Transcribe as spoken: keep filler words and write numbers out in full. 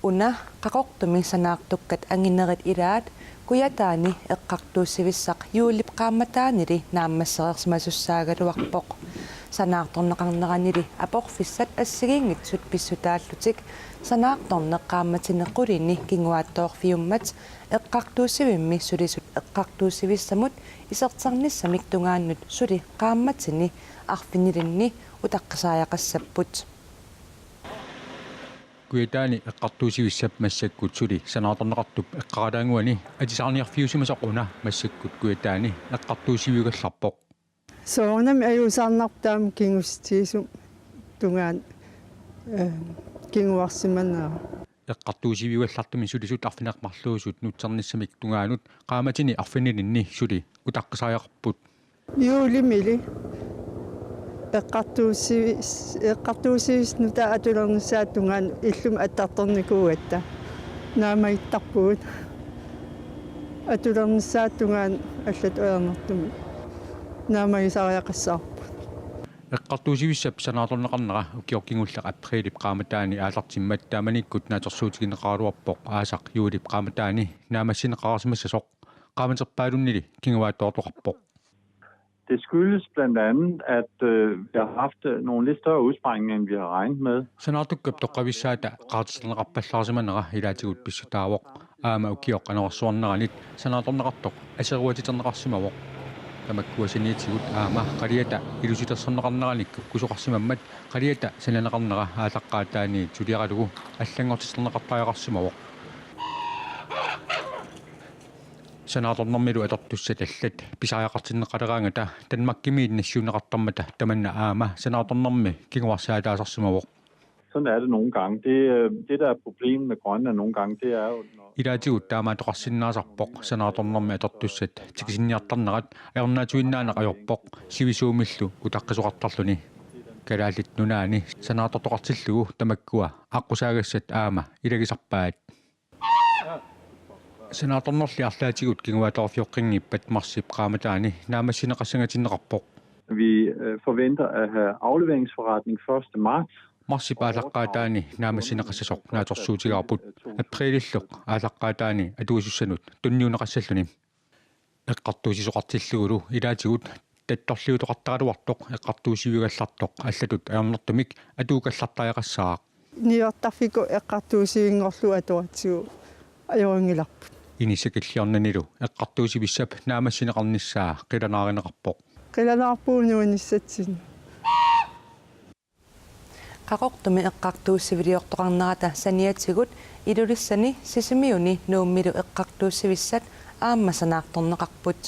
Una Qaqortumi sanaartukkat anginerit ilaat Kujataani eqqartuussivissaq juulip qaammataanili naammassereersimasussaagaluarpoq. Sanaartorneqarneranili aporfissat assigiinngitsut pissutaallutik sanaartorneq qaammatini qulini kinguaattoorfiummat eqqartuussivimmi sulisut eqqartuussivissamut isertarnissamik tungaannut suli qaammatini arfinilinni utaqqisariaqassapput. Kujataani eqqartuussivissap massakkut suli sanaartorneqartup eqqaralaannguani atisaarniarfiusimasoq una massakkut Kujataani eqqartuussiviugallarpoq. Soorunami ajuusaarnarpoq taama kinguaatigisumik tungaanut, eh, kinguarsimanera. Eqqartuussiviugallartumi sulisut arfineq-marluusut nutsernissamik tungaanut qaammatini arfinilinni suli utaqqisariaqarput. Juulimili eqqartuussivis-, eqqartuussivissaq nutaaq atulernissaata tungaanut illumut attartornikuugatta naammagiittarpugut. Atulernissaata tungaanut allatut ajornartumik naammagisariaqassavarput. Eqqartuussivissap sanaartorneqarnera ukioq kingulleq aprilip qaammataani aallartimmat taamanikkut naatsorsuutigineqaraluarpoq aasaq juulip qaammataani naammassineqarsimassasoq. Qaammaterpaalunnili kinguaattoortoqarpoq. Det skyldes blandt andet, at, øh, vi har haft, øh, nogle lidt større udsprængninger, end vi har regnet med. Sanaartukkap toqqavissaata qaartiterneqarpallaarsimanera ilaatigut pissutaavoq. Aamma ukioq anorersuarneranit sanaartorneqartoq aseruatiterneqarsimavoq. Tamakkua saniatigut aamma qaliata ilusilersorneqarneranik kusoqarsimammat qaliata sananeqarnera aallaqqaataaniit suliaralugu allanngortiterneqartariaqarsimavoq. Sanaartornermilu atortussat allat pisariaqartinneqaleraangata Danmarkimiit nassiunneqartarmata tamanna aamma sanaartornermi kinguarsaataasarsimavoq. Sådan er det nogle gange. Det, øh, det, der er problemet med Grønland nogle gange, det er jo, når... Ilaatigut taamaattoqarsinnaasarpoq sanaartornermi atortussat tikisinniartarnerat ajornaatsuinnaaneq ajorpoq sivisuumillu utaqqisoqartarluni. Kalaallit Nunaanni sanaartortoqartillugu tamakkua aqqusaagassat aamma ilagisarpaat. Sanaartornerli arlaatigut kinguaattoorfiuteqanngippat marsip qaammataani naammassineqassangatinneqarpoq. Vi, øh, forventer at have afleveringsforretning første marts. Marsip aallaqqaataani naammassineqassasoq naatsorsuutigaarput aprilillu aallaqqaataani atuisussanut tunniunneqassalluni. Eqqartuussisoqartillugulu ilaatigut tattorliutoqartaraluartoq eqqartuussiviugallartoq allatut ajornartumik atuukallartariaqassaaq. Niuertarfikkut eqqartuussivinngorlugu atoratsigu ajorinngilarput. Inissakilliornanilu eqqartuussivissap naammassineqarnissaa qilanaarineqarpoq. Qilanaarpugut nuannissatsinnut. Qaqortumi eqqartuussiviliortoqarnerata saniatigut Ilulissani, Sisimiuni Nuummilu eqqartuussivissat aamma sanaartorneqarput.